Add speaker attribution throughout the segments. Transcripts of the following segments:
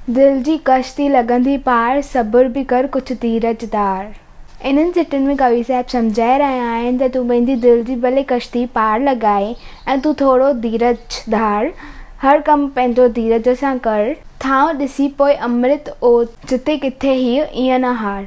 Speaker 1: دل جي ڪشتي لڳندي پار، صبر به ڪر ڪجهه ڌيرج ڌار. انهن سٽن ۾ ڪوي صاحب سمجهائي رهيا آهن ته تون پنهنجي دل جي ڀلي ڪشتي پار لڳائي ۽ تون ٿورو ڌيرج ڌار، هر ڪم پنهنجو ڌيرج سان ڪر. ٿانء ڏسي پوء امرت اوت، جتي ڪٿي هيء ايئن نه هار.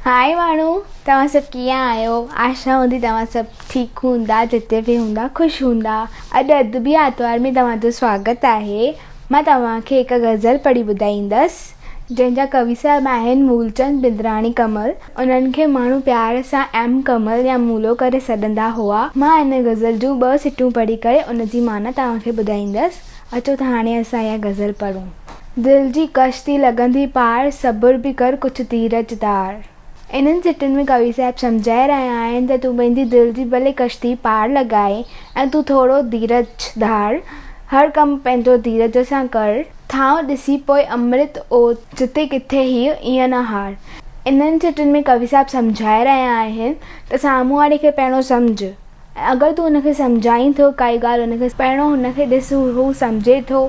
Speaker 1: هاء ماڻهو توهان سڀ ڪيئن آهيو آشا هوندي توهان سڀ ٺيڪ هوندا جتي به هوندا خوش هوندا اڄ ادبي آتوار ۾ توهان جو سواگت آهي مان توهان کي هڪ غزل پڙهي ٻڌائيندس جنهن جا ڪوي صاحب آهن مولچند بندراڻي ڪمل انهن کي ماڻهو پيار سان ايم ڪمل يا مولو ڪري سڏندا هئا. مان ان غزل جون ٻه سٽون پڙهي ڪري ان جي معنيٰ توهان کي ٻڌائيندس. اچو ته هاڻي اسان اها غزل پڙهون. دل جي ڪشتي لڳندي پار، صبر به ڪر ڪجهه ڌيرج ڌار. انهن سٽن ۾ ڪوي صاحب سمجهائي رهيا آهن ته تون پنهنجي دل جي ڀلي ڪشتي پار لڳائي ۽ تون ٿورو ڌيرج ڌار. هر ڪم پنهنجو ڌيرج سان ڪر. ٿانء ڏسي پوء امرت اوت، جتي ڪٿي هيء ايئن نه هار. انهن سٽن ۾ ڪوي صاحب سمجهائي رهيا آهن ته سامهون واري کي پهريون سمجهه ۽ اگر تون ان کي سمجهائين ٿو ڪائي ڳالهه ان کي پهريون هن کي ڏس هو سمجهي ٿو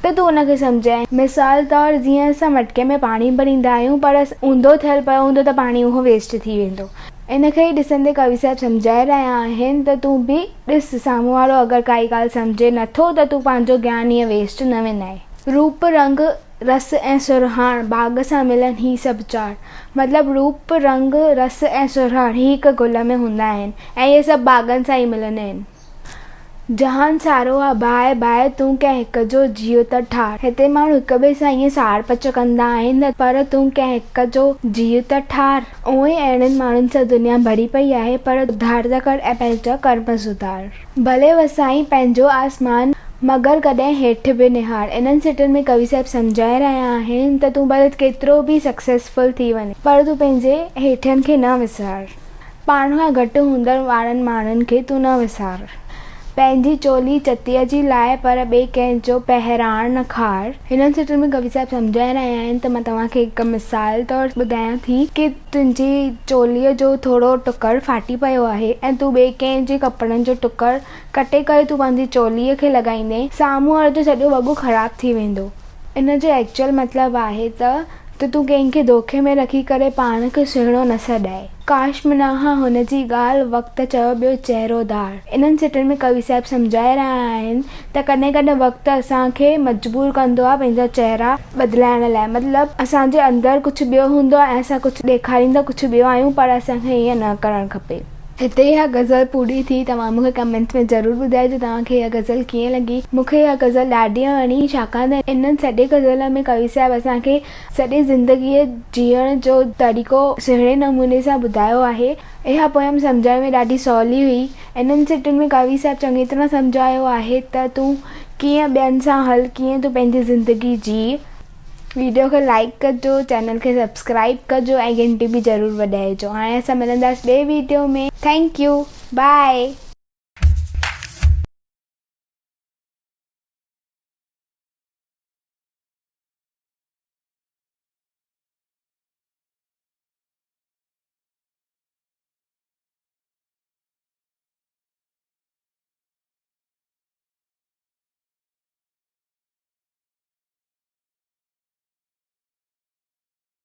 Speaker 1: ته تون ان کي سمجهائين. مثال طور جيئن اسان مٽڪي ۾ پاڻي ڀريندا آهيون پر اونڌو ٿيل پيو هوندو ته پاڻي اهو ويسٽ ٿي ويندو. ان کي ئي ڏسندي ڪوي صاحب سمجهائي رهيا آهن ته تون به ڏس سامهون وارو اگر ڪائي ڳالهه سمجهي نه ٿو ته تون پنهنجو گيان ائين ويسٽ نه وڃائي. روپ رنگ رس ۽ سرهاڻ باغ سان ملن هي سڀ چار. مطلب روپ رنگ رس ۽ سرهاڻ هي هڪ گل ۾ هوندا آهن ۽ اهي سڀ باغن سان ئي ملندا آهن. جهان سارو آ باهه باهه تون ڪنهن هڪ جو جيء ته ٺار. هتي ماڻهو هڪ ٻئي سان ائين ساڙ پچ ڪندا آهن ته پر تون ڪنهن هڪ جو جيء ته ٺار. اونئن ئي اهڙن ماڻهن سان دنيا ڀري پئي آهي پر ڌار ته ڪر ۽ پنهنجا ڪرم سڌار. ڀلي وسائين پنهنجو آسمان مگر ڪڏهن هيٺ به نهار. انهن سٽن ۾ ڪوي صاحب سمجهائي رهيا آهن ته تون ڀلي ڪيترو به سڪسيسفل ٿي وڃين پر تون پنهنجي هيٺين کي نه وسار. پاڻ کان گهٽ هوندڙ وارن ماڻهن کي تون نه وسار. پنهنجي چولي چتيء جي لاء پر ٻئي ڪنهن جو پهراڻ نه کار. هنن سٽن ۾ ڪوي صاحب سمجهائي رهيا آهن ته مان توهان کي هڪ مثال طور ٻڌايان ٿي ڪي تنهنجي چوليء جو ٿورو ٽڪر ڦاٽي پيو آهي ۽ تون ٻئي ڪنهن جي ڪپڙن جو ٽڪر ڪٽي ڪري تون پنهنجي چوليء کي لڳائيندين سامهون واري جو سڄو وڳو خراب ٿي ويندو. ان جو ايڪچوئل مطلب آهي ته ته تون ڪنهن کي دوکي ۾ رکي ڪري پاڻ کي سهڻو نه سڏائي. ڪاش مڃان ها هن جي ڳالهه، وقت چيو ٻيو چهرو ڌار. انهن سٽن ۾ ڪوي صاحب سمجهائي رهيا آهن ته ڪڏهن ڪڏهن وقت اسان کي مجبور ڪندو آهي پنهنجا چهرا بدلائڻ لاء مطلب اسان جي اندر ڪجهه ٻيو هوندو آهي ۽ اسان ڪجهه ڏيکاريندا ڪجهه ٻيو آهيون پر اسان کي ائين نه ڪرڻ کپي. هتي اها غزل پوري ٿي توهان مون کي ڪمينٽس ۾ ضرور ٻڌائجو توهان کي اها غزل ڪيئن لڳي مون کي اها غزل ڏاڍي وڻي ڇاڪاڻ ته ان سڄي غزل ۾ ڪوي صاحب اسان کي سڄي زندگيء جيئڻ جو طريقو سهڻي نموني سان ٻڌايو آهي اها پوئم سمجهڻ ۾ ڏاڍي سولي هئي انهن سٽن ۾ ڪوي صاحب چڱي طرح سمجهايو آهي ته تون ڪيئن ٻين سان هل ڪيئن تون پنهنجي زندگي جيء. ويڊيو کي لائيڪ ڪجو چينل کي سبسڪرائيب ڪجو ۽ گهنٽي به ضرور وڄائجو هاڻي اسان ملنداسين ٻئي ويڊيو ۾ thank you by.